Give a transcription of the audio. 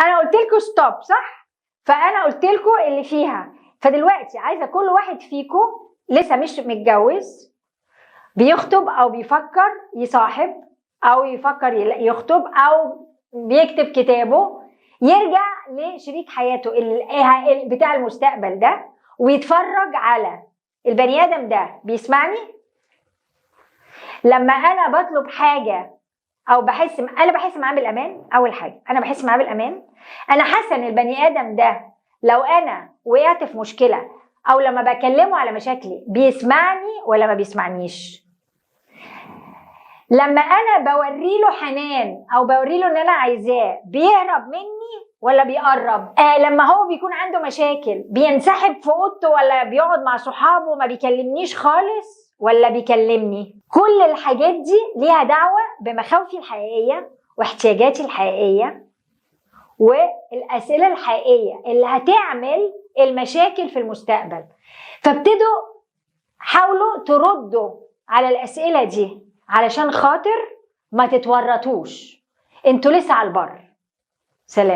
انا قلت لكم stop، صح؟ فانا قلت لكم اللي فيها. فدلوقتي عايزه كل واحد فيكم لسه مش متجوز، بيخطب او بيفكر يصاحب او يفكر يخطب او بيكتب كتابه، يرجع لشريك حياته بتاع المستقبل ده ويتفرج على البني ادم ده. بيسمعني لما انا بطلب حاجه؟ او انا بحس معاه بالامان؟ اول حاجه، انا بحس معاه بالامان؟ انا حاسه ان البني ادم ده لو انا وقعت في مشكلة او لما بكلمه على مشاكلي بيسمعني ولا ما بيسمعنيش؟ لما انا بوري له حنان او بوري له ان انا عايزاه، بيهرب مني ولا بيقرب؟ لما هو بيكون عنده مشاكل بينسحب في اوضته ولا بيقعد مع صحابه وما بيكلمنيش خالص ولا بيكلمني؟ كل الحاجات دي ليها دعوة بمخاوفي الحقيقية واحتياجاتي الحقيقية والأسئلة الحقيقية اللي هتعمل المشاكل في المستقبل. فابتدوا حاولوا تردوا على الأسئلة دي علشان خاطر ما تتورطوش. انتوا لسه على البر. سلام.